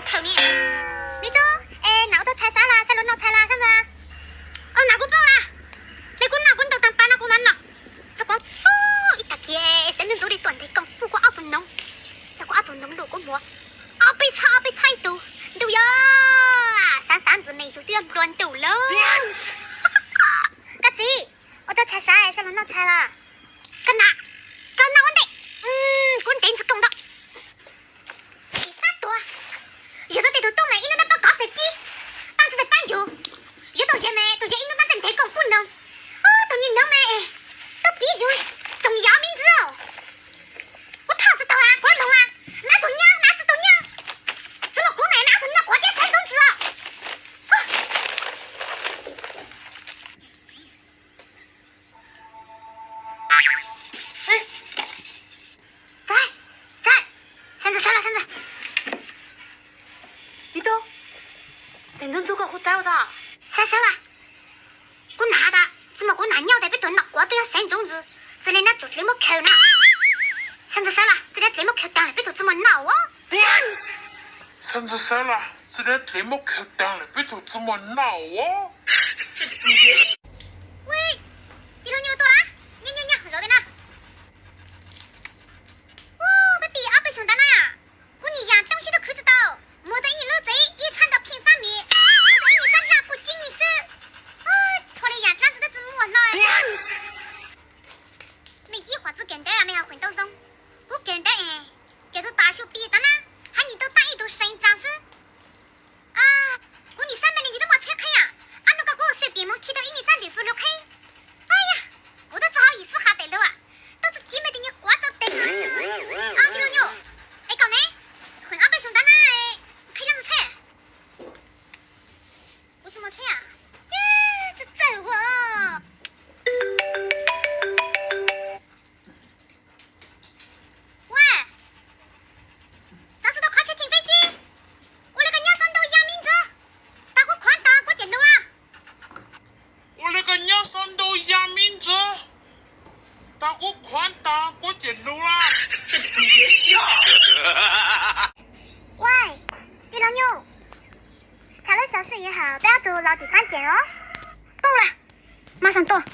Thaum ni, me tub, es nam ua tau tshais xav los, xav los noj tshais los xav ntxawg? Ua nam kuv poj las, me kuv noj kuv ntau tag pas no kuv mam noj. Txog kuv ib tag kis xeev ntxwv ntxuv li tuaj ntes koom kuj kuv ob tug noov, txog kuv ob tug noov lus kuv muab ob peb txhob ob peb txhob ib tug ntuj yog xav xav ntxwv me yus twb nplua ntuj lawm. Koj txiv, ua tau tshais xav xav los noj tshais los? Koj nam, koj noj ua ntej, kuv ntes ntxwv koom ntau. Tsis fab tuag, yog tau tej tus tub mas ib hnub dab pab kov xwm txij, pab ntxwv tau pab yus, yuav tau ze me tus ze ib hnub dab ntev koom kuj noog, tus niag noog me, tub piv yus, txoos yov me ntxwv. Kuv thoj tsis tau las, kuv hloov las, nab tus nyab, nab tsis tus nyab, txwv muaj kuv me nab tus nyab kuv thiab xeev ntxwv ntxwv. Txav, txav, xav ntxwv xav los xav ntxwv. Me tub, txav ntxwv ntxwv koj hu txav ua txog. Xav xav los, kuv nam has tas tsis muaj kuv nam nyob tias peb tus nom quav twb yog xeev ntxwv ntxwv, txawm li nab txawm dlev muab khaws na. Xav ntxwv xav los txawm li dlev muab khaws taag lawm peb tus tsis muaj noj ua. Xav ntxwv xav los txawm li dlev muab khaws taag lawm peb tus tsis muaj noj ua. Ua, tij laug Nyuj tuaj, nyob nyob nyob zov tej na. Peb pib ob peb xyoos ntawd na, kuv niam yam toob siab tuaj khwv tsis tau, muag tau ib nyuag lub tsev ib txhab ntau pheej fab mis, muag tau ib nyuag txhab hlaj puj tsib nyuag xwb. Txhua li yam dlaab tsi tab tsi muaj hlo. Mej ib qhov txwv kawm ntawv mej ho kawm ntau zoo, kuv kawm ntawv es kawm txug tom xyu pis tag na, hab nyim tau taab ib tug seev txaag xwb. Kuv nim xab me li nrug tub muaj txheeb qheeb, ob nub ko kuv xwm pim moog khi tau ib nyuag txhab lwm fwj lug qheeb. Yog, kuv tab txawj hauj yim xwb has tes lug, tau txug kiv me tus nyuag quav tau tes. Tij laug Nyuj, es kaum ne, qhwv ob peb xyoos ntawd na, qhib leej twg tsheb? Kuv tsis muaj tsheb. Tsis txawj ua. Ua, txav tsis tau qhov tsheb theem feeb tsib. Ua le koj nyob xav ntau ya me ntsis, tas kuv khuav taag kuv ces hlub lawm. Ua le koj nyob xav ntau ya me ntsis, tas kuv khuav taag kuv ces hlub lawm. Ua, tij laug Nyuj, txhaj lub xyoo sib yuav hawm peb ob tug los tim fab ces os. Paub lawm, mas xav tuaj.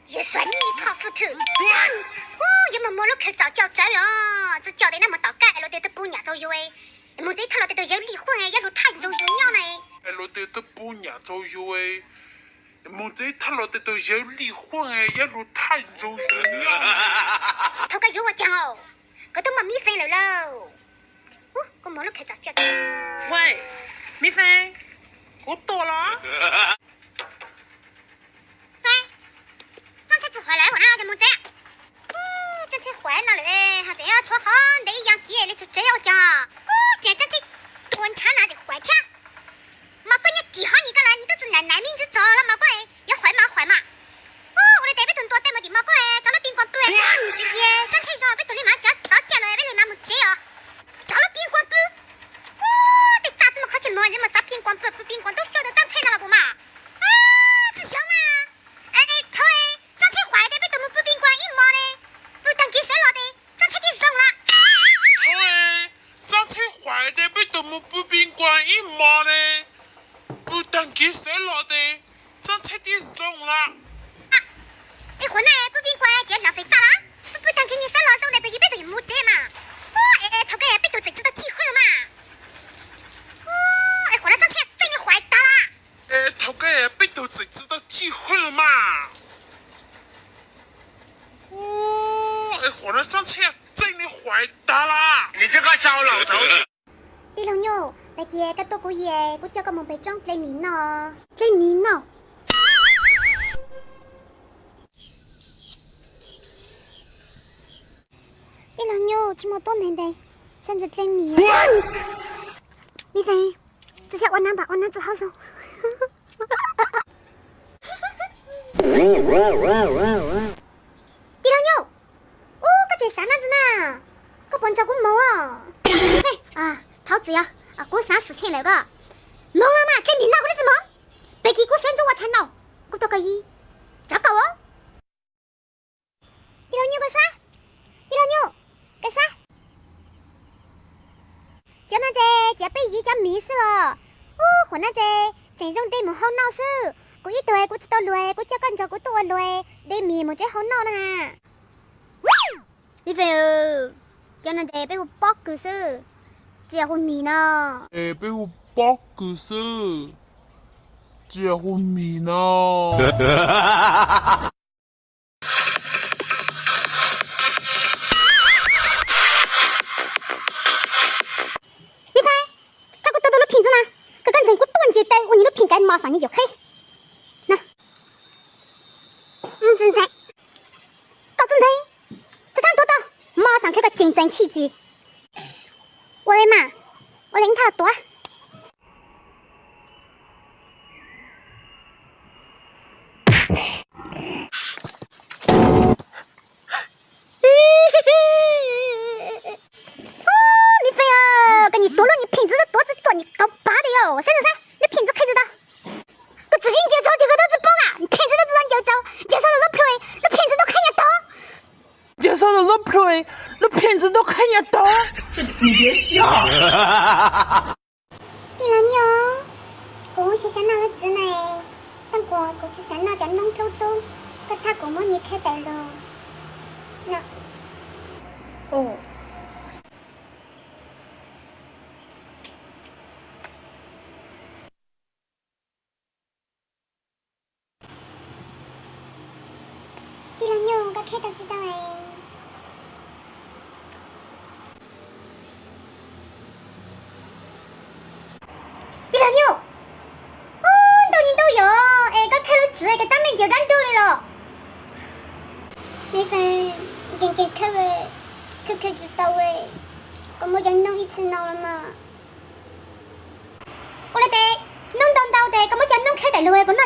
Yog xuas nij thoj fwj thwm, yuav moog muag lub khaws txaus coj tsawv os. Tsi coj tes nab moog tom kab es luag tes tub pub nyam rau yus, moog tsev thaj luag tes tug yawg Lij Huaj yab lug thaj ntsug yus nyob na. Luag tes tub pub nyam rau yus, moog tsev thaj luag tes tug yawg Lij Huaj yab lug thaj ntsug yus nyob. Thaum koj yuav ua caag, koj tub muaj Mib Feeb lawm lauj. Kuv muag lub khaws txaus coj. Ua, Mib Feeb, kuv tuaj los. Feeb, Txooj Ntxhee tsi huam lawm huam na, yog moog tsev. Txooj Ntxhee huam no lawm, ho tseem tshuav qhov ntev ib yaam kiv le tsum tsev ua caag. Tseem Txooj Ntxhee ua ntshav na tseem huam thiab. Mas koj nyob tim hov nyias koj lawm nyias tub tsi nam nam me ntsis tso los mas koj yuav huam mas huam mas. Ua le tes peb tug ntua tej moog tim mas koj tso lub pij nkuas pw. Txooj Ntxhee zog peb tug le mas tso tso caj los peb le mas moog tsev os. Tso lub pij nkuas pw. Tej txaj tsi muaj qhov chaw moog es moog tso pij nkuas pw, pw pij nkuas ntub xyuas ntawm Txooj Ntxhee no los puas mas? Tsi zoo mas. Thaum Txooj Ntxhee huam tes peb tug moog pw pij nkuas ib mos ne, pw taag kiv sawv los tes Txooj Ntxhee twb zoo lawm. Thaum Txooj Ntxhee huam tes peb tug moog pw pij nkuas ib mos ne, pw taag kiv sawv los tes Txooj Ntxhee twb zoo lawm. Es qhov na pw pij nkuas ces lam fem txaj lawm, pw pw taag kiv nyias sawv los zoo tes pw kiv peb tug yuav moog tsev mas. Es thaum kawg peb tug tseem tsi tau cim huab lawm mas. Es qhov no Txooj Ntxhee tseem le huam taag lawm. Es thaum kawg peb tug tseem tsi tau cim huab lawm mas. Es qhov no Txooj Ntxhee tseem le huam taag lawm. Tij laug Nyuj, tag kis koj tuaj kuv yeej kuv coj koj moog peg tsoob dle mis noj. Dle mis noj? Tsis muaj tuab ntev ntev, sab ntsis dlej mis. Mib Feeb, tsis xav ua nab npam ua nab txwv hauj zoo. Tij laug Nyuj, ub koj tseem xav nab ntxiv na, koj puas nco kuv moog os? Thaub txiv, kuv xav xwm tshee lawm koj. Moog los mas dlej mis no kuv twb tsis moog. Peb kis kuv xeeb ntxub ua txhais no, kuv tau koj yig, tsav kaum os. Tij laug Nyuj koj sab, tij laug Nyuj koj sab. Cov no ces cov peb yig cov mis xwb los. Ub, qhuav no ces tseem zoo de mus hau noj xwb. Kuv ib tug kuv tsis tau luag, kuv coj koj nrog kuv tuaj ua luag, de mis mus tsev hau noj na. Mib Feeb, cov no ces peb hu pob kws xwb, tsis yog hu mis no. Es peb hu pob kws xwb, tsis yog hu mis no. Mib Feeb, thaum kuv tuav tau lub phim ntxwv na, koj ntxeev kuv tuaj ntsis taw ua nyias lub phim kav mos xaam nyias yuam qheb. Ntxeev, koj txuj ntxeev, txhaj thab tuav tau, mos xaam qheb koj tseem ntxeev tshij tsis ua li mas, ua li thaj tuav. Mib Feeb, koj nyias tuav lub nyias phim ntxwv tuav txhij tuam nyias kauv pav li os, saib ntawm saib lub phim ntxwv qheb tsis tau. Koj txiv sib ncaws tsaug ces koj twb tsis paub a, phim ntxwv twb tsis tau ncaws tsaug, ncaws tsaug lub plhu, lub phim ntxwv twb qheb nyias tog. Ncaws tsaug lub plhu, lub phim ntxwv twb qheb nyias tog. Tij laug Nyuj, kuv xav xav noj lub txiv na, tab kuv kuv tsis xav noj cov noob dlub dlub, koj thab kuv muab nyias qheb tawm lug. Tij laug Nyuj, koj qheb tau tsis tau es? Tij laug Nyuj, ub, ntuj ni ntuj yom, es koj qheb lub txiv es koj tab meeg ncaws dab ntug li los? Mib Feeb, nkees nkees qheb, qheb qheb tsis tau li, koj muab cov noob ib txhia no los mas. Ua li ces noob ntau ntau ces koj muab cov noob qheb tawm lug, kuv